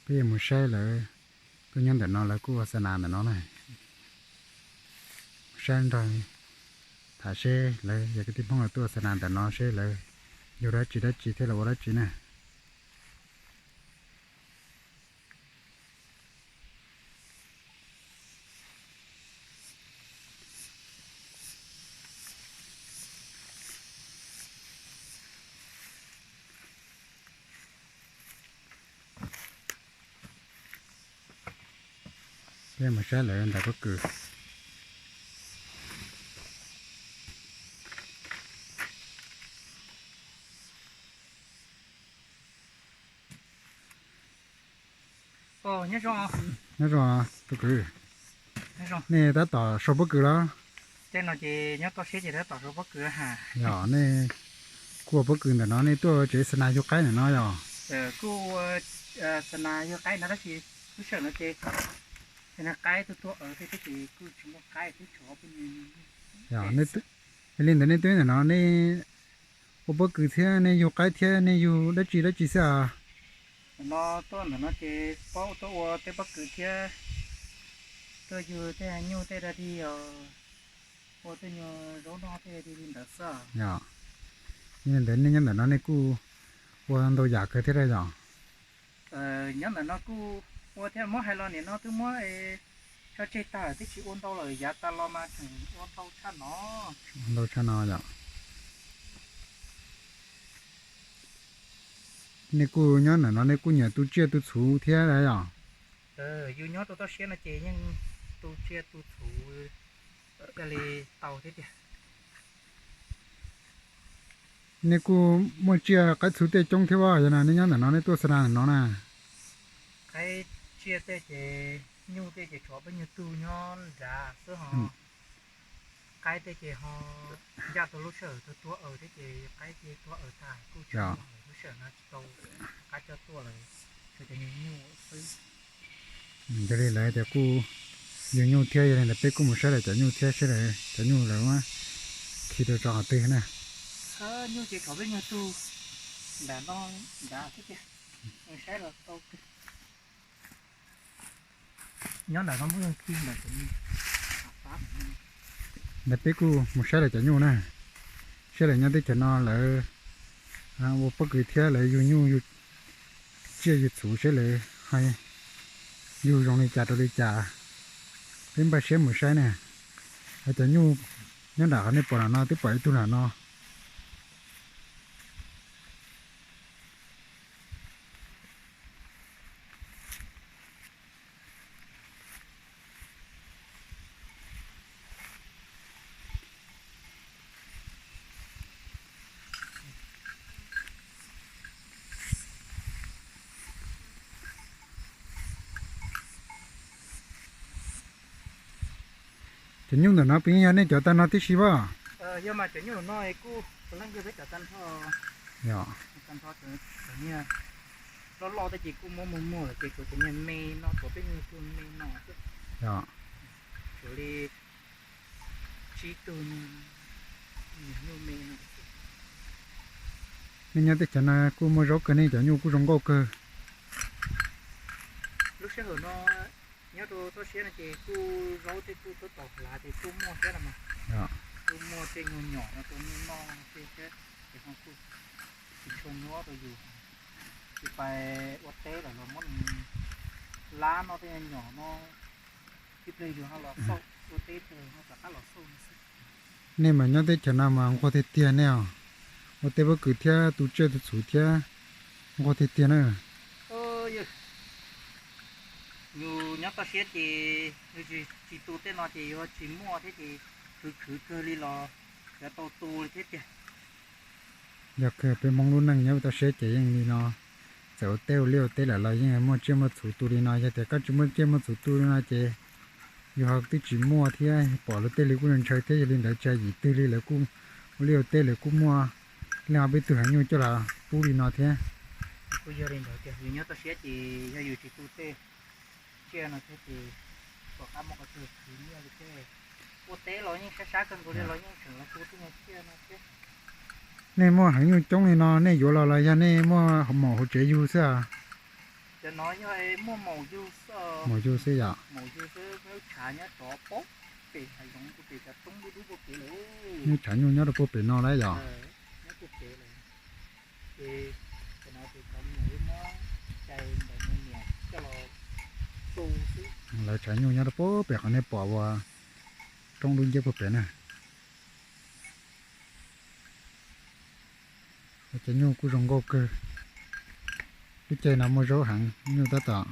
Peb yuav mus saib lawv tuaj nyob ntawm no, lawv kuj ua xa nas ntawm no na. Mus saib nrog, tham seb lawv yog kwv tij Hmoob lawv tuaj ua xa nas ntawm no seb lawv yug dab tsi dab tsi thiab lawv ua dab tsi na. Peb mus saib lawv ntais pob kws. Nyob zoo, nyob zoo tus kwv. Nej tab tom sau pob kws los? Tej no ces nyob toj siab ces tab tom sau pob kws ha. Yog nej kuj ua pob kws ntawm no, nej tuaj tsev xa nas yug qaib ntawm no yog? Kuj ua xa nas yug qaib no tab sis lub sij hawm no ces xa nas qaib tuaj tuaj aws tej thiab ces kuj tsis muaj qaib twb tshuav peb. Yog li ntawd nej twb ntawm no nej ua pob kws thiab nej yug qaib thiab nej yug dab tsi dab tsi xwb os? Ntawm no tuaj ntawm no ces paub tuaj ua tej pob kws thiab tuaj yug tej nyuj tej dog dig os, ua tej nyuag zaub noj tej dig li ntawd xwb. Yog li ntawd nej nyob ntawm no nej kuj ua ntau yam kawg thiab yog? Nyob ntawm no kuj ua thiab, muab hais los nim no twb muab tso tseg tag lawm, twb tsis ua ntau lawm, yav tas los mas tseem ua ntau tshaj no. Ntau tshaj no yom. Nej kuj nyob ntawm no nej kuj nyiam tu tsiaj tu txhuv thiab yom? Yus nyob rau toj siab no ces yeej tu tsiaj tu txhuv thiaj li tau thiab tiag. Nej kuj muaj tsiaj qaib txhu tej coob thiab os, yog no nej nyob ntawm no nej tuaj xa nas ntawm no na. Qaib tsiaj tej ces nyuj tej ces tshuav peb nyuag tug nyob nrad xwb ho. Qaib tej ces ho ncaj tau lub sij hawm tuaj tuaj aws thiab ces qaib ces tuaj aws tag kuj tsis muaj lub sij hawm no tsis tau qab coj tuaj lawm, tsuas cov nyuj xwb. Yog li lawv tias kuj yug nyuj thiab, yog li ntawd peb kuj mus saib lawv cov nyuj thiab seb lawv cov nyuj lawv muab khi rau tso qhov twg na. Nyuj ces tshuav peb nyuag tug nram no nrad xwb tiag, saib los tau. Nyob ntawm no muaj khi ntawm. Ntawd peb kuj mus saib lawv cov nyuj na, saib lawv nyob teb chaws no lawv ua pob kws thiab lawv yug nyuj yug tsiaj yug txhuv seb lawv yug zoo li cas rau li cas. Peb npaj siab mus saib na. Cov nyuj nyob nram qhov nej pom nram no twb pom ib tug nram no. Cov nyuj ntawm no puas yeej yog nej cov tag nrho tib si pob? Yog mas cov nyuj no kuj puav leej yog peb cov tag nrho. Yog. Tag nrho cov nyuj loj loj tej ces kuj muab muag muag lawm ces tshuav cov nyuj me no, tshuav peb nyuag tug me no xwb. Yog. Tshuav li tsib tug nyuj me no. Nej nyob teb chaws no kuj muaj zaub kawg, nej cov nyuj kuj zoo nkauj kawg. Lub sij hawm no nyob rau toj siab no ces kuj zaub tej kuj tab tom hlav ces kuj muaj thiab no mas. Kuj muaj tej nyuag nyom no rau nyuj noj tej thiab, ces ho kuj tsis tshua nyuaj rau yus. Tsis pais ua teb lawm los muab nws lab noj tej nyuag nyom no, tib pliag yus ho los xauj ua teb tag ho rov qab los xauj no xwb. Nej mas nyob teb chaws no mas nquag tiag tiag nej os, ua teb pob kws thiab tu tsiaj tu txhuv thiab nquag tiag tiag na. Yus nyob toj siab ces yus tsis tu tej no ces yuav tsis muaj thiab ces khwv khwv kawg li los yuav tau tu li thiab tiag. Yog kawg peb Hmoob lub neej nyob toj siab ces yeej li no, txawm ua teb ua liaj ua teb lawm los yeej muaj tsiaj muaj txhuv tu li no. Yog tias koj tsis muaj tsiaj muaj txhuv tu li no ces yus ho twb tsis muaj thiab, pom luag tej li kuj ntshaw thiab. Yog li ntawd tsis hais yim twg li lawv kuj ua liaj ua teb lawv kuj muaj leej ob peb tug heev nyuj coj los pub li no thiab. Kuj yog li ntawd tias yus nyob toj siab ces yog yus tsis tu tej tsiaj no thiab ces tom qab muaj qhov twg khwv nyiaj li thiab. Ua teb los yeej sab sab kawg nkaus li los yeej tseem los tu tej nyuag tsiaj no thiab. Nej muaj heev nyuj coob li no nej yuav los los yog nej muaj maum hauv tsev yug xwb os? Cov no yog muaj maum yug xwb, maum yug xwb yom. Maum yug xwb, nws tshav nyob rov puag pem hav zoov, puag pem cov roob dub dub puag pem lawm. Nws tshav nyuj nyob rau puag pem no lawm yom. Nyob puag pem lawm. Ces cov no ces cov me nyuam wb muab cais ntawm me niam coj los tu xwb. Lawv tshav nyuj nyob rau puag pem qhov nej pom uas roob dub nciab puag pem na. Cov nyuj kuj zoo nkauj kawg. Lub caij no muaj zaub heev, nyuj tab tom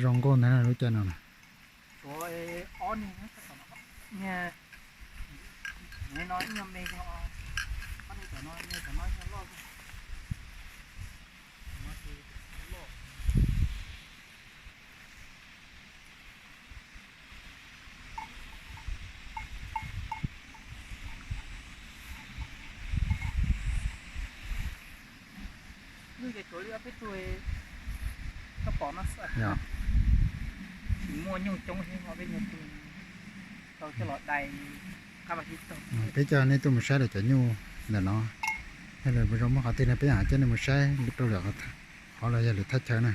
zoo nkauj ntag lub caij no na. Nyuj ces tshuav li ob peb tug, koj pom no xwb. Tsis muaj nyuj coob thiab, ob peb nyuag tug tau coj los dai qab los sib tog. Peb coj nej tuaj mus saib lawv cov nyuj ntawm no, yog lawv mus zoo muaj qhov twg no peb mam coj nej mus saib rau lwm qhov los yog lwm thaj chaw na.